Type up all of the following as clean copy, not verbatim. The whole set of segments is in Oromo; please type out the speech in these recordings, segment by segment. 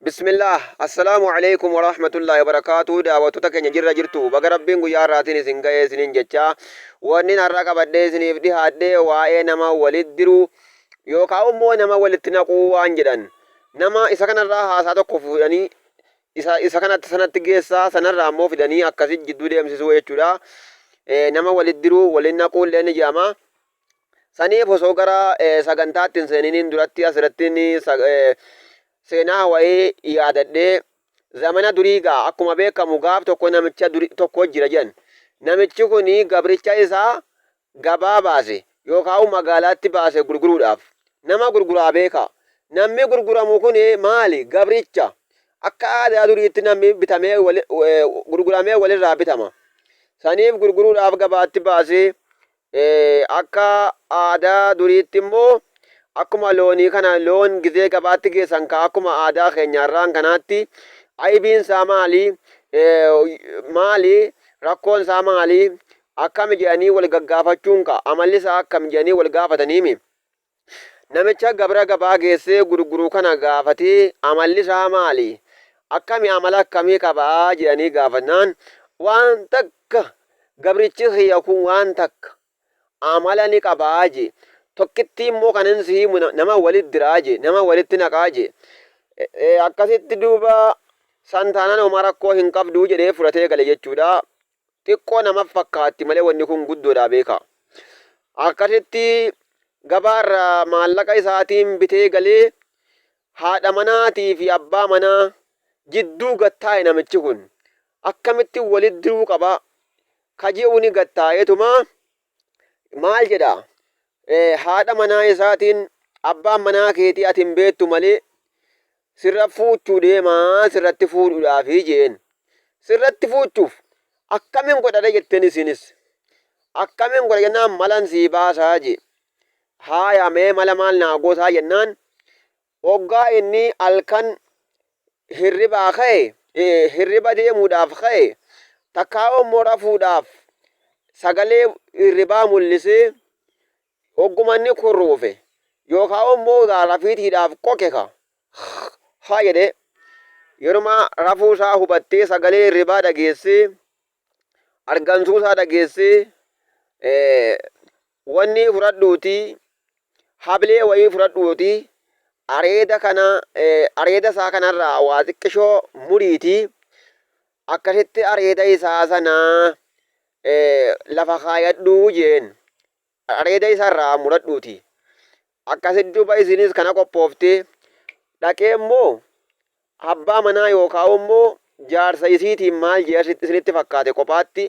Bismillaah Assalaamu Aleeykum Warahmatullaahi Wabarakaatuh Daawwattoota keenya jirra jirtu baga Rabbiin guyyaa har'aatiin isin ga'ee isiniin jecha wannin har'a qabadhee isiniif dhihaadhe waa'ee nama walit diru yookaan immoo nama walitti naquu waan jedhan nama isa kanarraa haasaa tokko fuudhanii isa isa kanatti sanatti geessaa sanarraa immoo fidanii akkasi jidduu deemsisuu jechuudha nama walit diruu walin naquu illee ni jedhama. Saniif osoo gara sagantaatti hin seeniniin duratti asirratti seenaa wayii yaadadhee zamana durii gaa akkuma beekamu gaaf tokko namicha duri tokko jira jedhan. Namichi kun gabricha isaa gabaa baase yookaan magaalaatti baase gurguruudhaaf. Nama gurguraa beeka. Namni gurguramu kun maali? Gabricha. Akka aadaa duriitti namni bitamee gurguramee walirraa bitama. Saniif gurguruudhaaf gabaatti baasee Akka aadaa duriitti immoo akkuma loonii kana loon gizee gabaatti geessan ka akkuma aadaa keenya har'aan kanaatti aybiin isaa maali maali rakkoon isaa maali akkami jedhanii wal gaggaafachuun ka amalli isaa akkam jedhanii wal gaafataniimi. Namicha gabra gabaa geessee gurguru kana gaafatee amalli isaa maali? Akkami amala akkamii qaba? jedhanii gaafatnaan waan takka gabrichi kiyya kun waan takka amala ni qabaa jee. Tokkittii immoo kanan si himu nama walitti diraa jee, nama walitti naqaa jee. Akkasitti duuba san taanaan homaa rakkoo hin qabdu jedhee fudhatee gale jechuudha. Xiqqoo nama fakkaatti malee wanni kun guddoodha beekaa. Akkasitti gabaarraa maallaqa isaatiin bitee galee haadha manaatii fi abbaa manaa jidduu gad taa'e namichi kun. Akkamitti walitti diruu qaba ka je'u ni gad taa'eetuma maal jedha haadha manaa isaatiin abbaan manaa keetii ati hin beektu malee sirra fuuchuu deemaa sirratti fuudhuudhaafi jeen. Sirratti fuuchuuf akkamin godhadha jetteen isinis. Akkamin godha jennaan malan sii baasaa jee. Haaya mee mala maal naa gootaa jennaan hoggaa inni halkan hirribaa ka'e hirriba deemuudhaaf ka'e takkaa immoo rafuudhaaf sagalee hirribaa mul'isee hogguma inni kurruufe yookaan immoo rafiitiidhaaf qoke ka ha jedhee yeruma rafuu isaa hubattee sagalee hirribaa dhageessee argansuu isaa dhageessee wanni fudhadhuutii hablee wayii fudhadhuutii areeda kana areeda isaa kanarraa waa xiqqishoo muriitii akkasitti areeda isaa sana lafa kaayadhuu jeen areeda isa irraa muradhuuti. Akkasitti duuba isinis kana qophooftee dhaqee immoo abbaa manaa yookaan immoo jaarsa isiitiin maal jee isinitti fakkaate kophaatti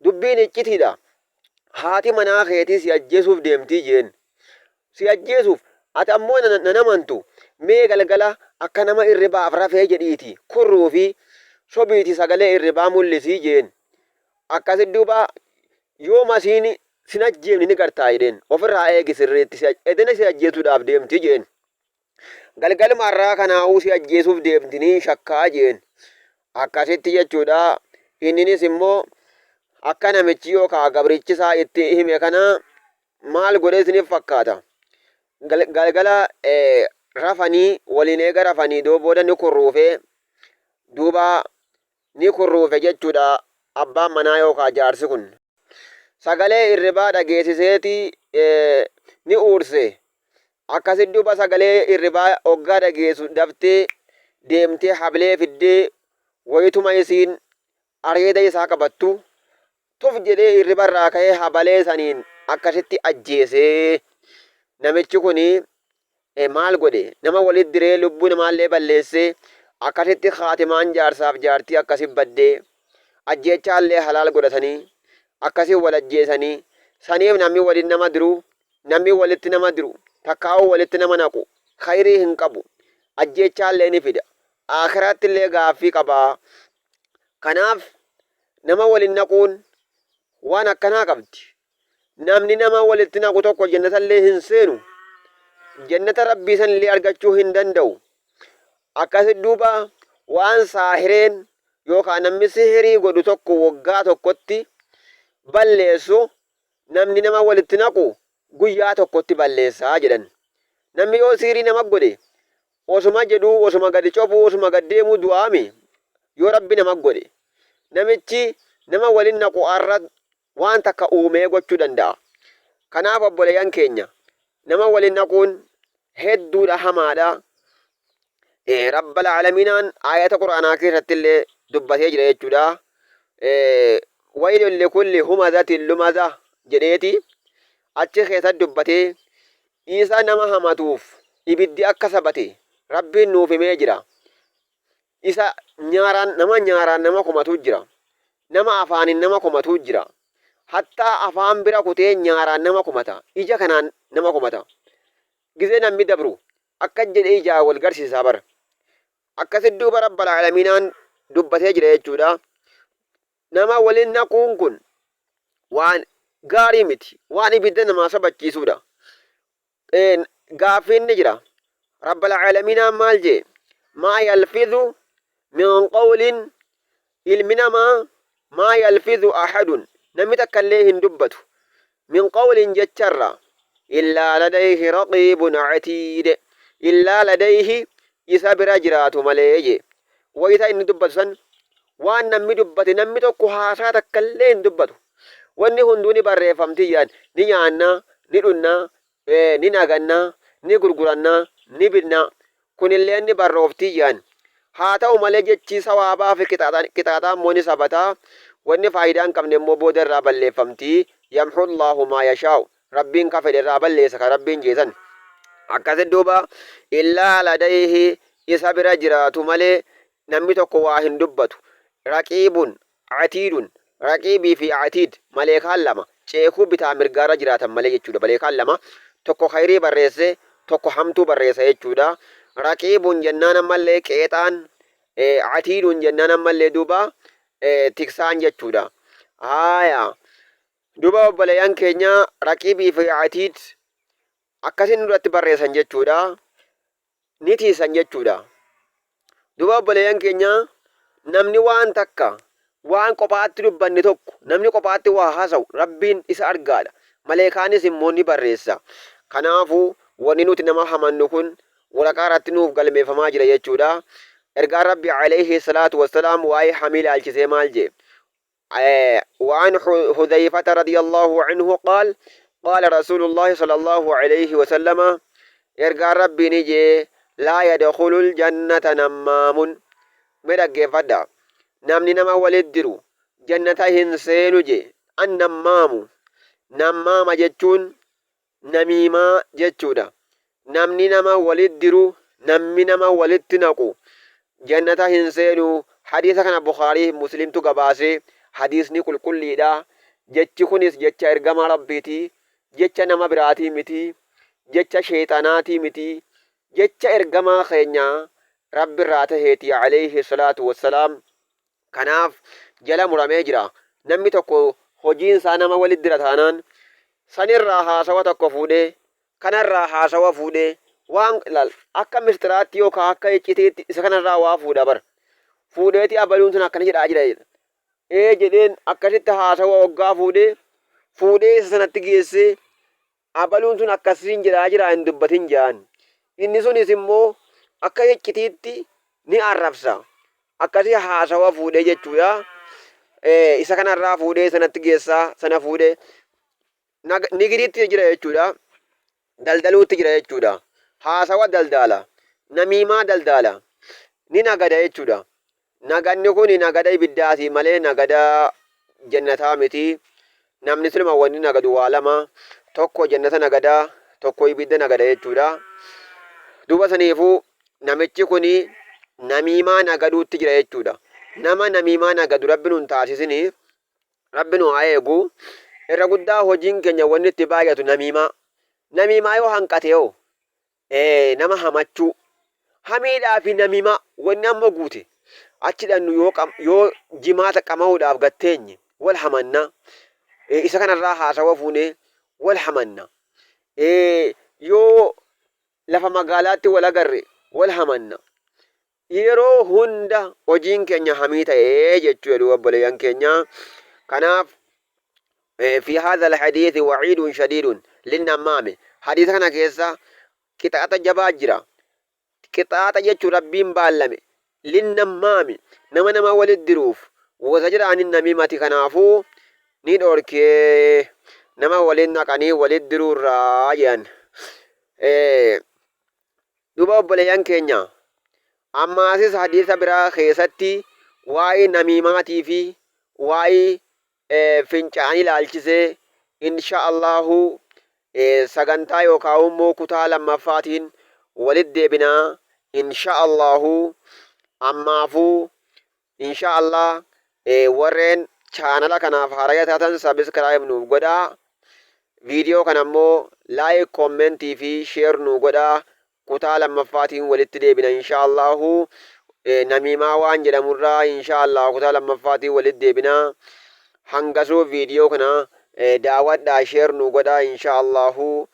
dubbiin iccitiidha. Haati manaa keetii si ajjeesuuf deemtii jeen. Si ajjeesuuf ati ammoo nan amantu mee galgala akka nama irribaaf rafee jedhiiti kurruu fi sobiiti sagalee irribaa mul'isii jeen. Akkasi duuba yoo masiin sin ajjeefne ni gartaa jedheen. Ofirraa eegi sirriitti si edena si ajjeesuudhaaf deemti jeen. Galgaluma har'aa kanaa'uu si ajjeesuuf deemti niin shakkaa jeen. Akkasitti jechuudha. Inninis immoo akka namichi yookaan gabrichi isaa itti hime kana maal godhee isiniif fakkaata? Galgala rafanii waliin eega rafanii doo booda ni kurruufee duuba ni kurruufe jechuudha abbaan manaa yookaan jaarsi kun. Sagalee hirribaa dhageessiseeti ni uurse. Akkasi duuba sagalee hirribaa hoggaa dhageessu daftee deemtee hablee fiddee wayituma isiin areeda isaa qabattu tuf jedhee hirriba irraa ka'ee habalee saniin akkasitti ajjeese. Namichi kun maal godhe? Nama walitti diree lubbuu namaallee balleessee akkasitti kaatimaan jaarsaaf jaartii akkasi baddee ajjeechaallee halaal godhatanii akkasi wal ajjeesanii saniif namni waliin nama diru namni walitti nama diru takkaa'uu walitti nama naqu khayrii hin qabu ajjeechaallee ni fida aakhiraattillee gaaffii qaba kanaaf nama waliin naquun waan akkanaa qabdi Namni nama walitti naqu tokko jannatallee hin seenu. Jannata Rabbii sanillee argachuu hin danda'u. Akkasi duuba waan saahireen yookaan namni sihirii godhu tokko waggaa tokkotti balleessu namni nama walitti naqu guyyaa tokkotti balleessaa jedhan. Namni yoo sihirii nama godhe Osuma jedhuu, osuma gadi cophuu, osuma gad deemuu du'aami yoo Rabbi nama godhe. Namichi nama walin naqu arra waan takka uumee gochuu danda'a. Kanaaf obboleeyyan keenya nama walin naquun hedduudha hamaadha. Rabbal Aalamiinaan aayata Qur'aanaa keessatti illee dubbatee jira jechuudha. Waylun likulli humazatin lumaza jedheeti achi keessatti dubbatee isa nama hamatuuf ibiddi akka sabate Rabbiin nuuf himee jira. Isa nyaaraan nama nyaaraan nama komatu jira. Nama afaanin nama komatu jira. Hattaa afaan bira kutee nyaaraan nama komata. Ija kanaan nama komata. Gizee namni dabru akkas jedhee ijaan wal garsiisaa bar. Akkasi duuba Rabbal Aalamiinaan dubbatee jira jechuudha. Nama walin naquun kun waan gaarii miti. Waan ibidda namaa sabachiisuudha. Gaaffiin ni jira. Rabbal Aalamiinaan maal jee? Maa yalfidhu min qawlin ilmi namaa maa yalfidhu ahadun namni takka illee hin dubbatu min qawlin jecharraa illaa ladayhi raqiibun atiid illaa ladayhi isa bira jiraatu malee jee. Wayita inni dubbatu san waan namni dubbate namni tokko haasaa takka illee hin dubbatu. Wanni hunduu ni barreeffamti jedhan. Ni nyaanna, ni dhunna, ni naganna, ni gurguranna, ni bitna. Kunilleen ni barroofti jedhan. Haa ta'u malee jechi sawaabaa fi qixaaxaa immoo ni sabata. Wanni faayidaa hin qabne immoo booda irraa balleeffamti. Yamhullaahu maa yashaa'u. Rabbiin ka fedhe irraa balleessa ka Rabbiin jee san. Akkasi duuba illaa ladayhi isa bira jiraatu malee namni tokko waa hin dubbatu. Raqiibun Atiidun, Raqiibii fi Atiid, maleekaan lama, ceekuu bitaa mirgaarra jiraatan malee jechuudha. Maleekaan lama, tokko khayrii barreesse, tokko hamtuu barreessa jechuudha. Raqiibun jennaan ammallee qeexaan, Atiidun jennaan ammallee duuba tiksaan jechuudha. Haaya. Duuba obboleeyyan keenya Raqiibii fi Atiid akkasin nurratti barreessan jechuudha. Ni tiisan jechuudha. Duuba obboleeyyan keenya namni waan takka waan kophaatti dubbanne tokko namni kophaatti waa haasa'u Rabbiin isa argaadha. Maleekaanis immoo ni barreessa. Kanaafuu wanni nuti nama hamannu kun waraqaa irratti nuuf galmeeffamaa jira jechuudha. Ergaan Rabbi alayhi salaatu wassalaam waa'ee hamii ilaalchisee maal jee? وعن حذيفة رضي الله عنه قال قال رسول الله صلى الله عليه وسلم ergaan rabbii ni jee laa yadkhulul jannata nammaamun mee dhaggeeffadha namni nama walit diru jannata hin seenu jee an nammaamu nammaama jechuun namiimaa jechuudha. Namni nama walit diru, namni nama walitti naqu jannata hin seenu. Hadiisa kana Bukhaarii fi Muslimtu gabaase. Hadiisni qulqulliidha. Jechi kunis jecha ergamaa Rabbiiti. Jecha nama biraatii miti. Jecha sheeyxanaatii miti. Jecha ergamaa keenya Rabbirraa taheeti alayhi salaatu wassalaam. Kanaaf jala muramee jira. Namni tokko hojiin isaa nama walitti dira taanaan sanirraa haasawa tokko fuudhee kanarraa haasawa fuudhee waan ilaal akka mistiraatti yookaan akka iccitiitti isa kanarraa waa fuudha bar. Fuudheeti abaluun sun akkana jedhaa jira jedha. Ee jedheen akkasitti haasawa hoggaa fuudhee fuudhee isa sanatti geessee Abaluun sun akkas siin jedhaa jiraa hin dubbatin jedhaan. Inni sunis immoo akka iccitiitti ni arrabsa. Akkasii haasawa fuudhee jechuudha. Isa kanarraa fuudhee sanatti geessaa sana fuudhee nigidiitti jira jechuudha. Daldaluutti jira jechuudha. Haasawa daldaala. Namiimaa daldaala. Ni nagada jechuudha. Nagadni kuni nagada ibiddaati malee nagada jannataa miti. Namni siluma wanni nagadu waa lama. Tokko jannata nagada, tokko ibidda nagada jechuudha. Duuba saniifuu namichi kuni namiimaa nagaduutti jira jechuudha. Nama namiimaa nagadu Rabbi nun taasisini. Rabbi nu haa eegu. Irra guddaa hojiin keenya wanni itti baay'atu namiimaa. Namiimaa yoo hanqate hoo nama hamachuu. Hamiidhaa fi namimaa wanni amma guute achi dhannu yoo yoo jimaata qama'uudhaaf gad teenye wal hamanna. Isa kanarraa haasawa fuunee wal hamanna. Yoo lafa magaalaatti wal agarre wal hamanna. Yeroo hunda hojiin keenya hamii ta'e jechuudha duuba obboleeyyan keenya. Kanaaf fi haadha alhadiisi waciidun shadiidun linnammaami. Hadiisa kana keessa qixaaxa jabaa jira. Qixaaxa jechuu Rabbiin baallame linnammaami nama nama walit diruuf wazajara anin namiimati kanaafuu ni dhorke nama walin naqanii walit diruu irraa jedhan. Duuba obboleeyyan keenya ammaasis hadiisa biraa keessatti waa'ee namiimaatii fi waa'ee fincaanii ilaalchisee insha Allahu sagantaa yookaan immoo kutaa lammaffaatiin walitti deebinaa insha Allahu. Ammaafuu insha Allah warreen chaanala kanaaf haaraya taatan subscribe nuuf godhaa, viidiyoo kana immoo like, comment fi share nuu godhaa. Kutaa lammaffaatiin walitti deebina insha Allahu. Namiimaa waan jedhamurraa insha Allah kutaa lammaffaatiin walitti deebina. Hangasuu viidiyoo kana daawwadhaa, share nuu godhaa insha Allahu.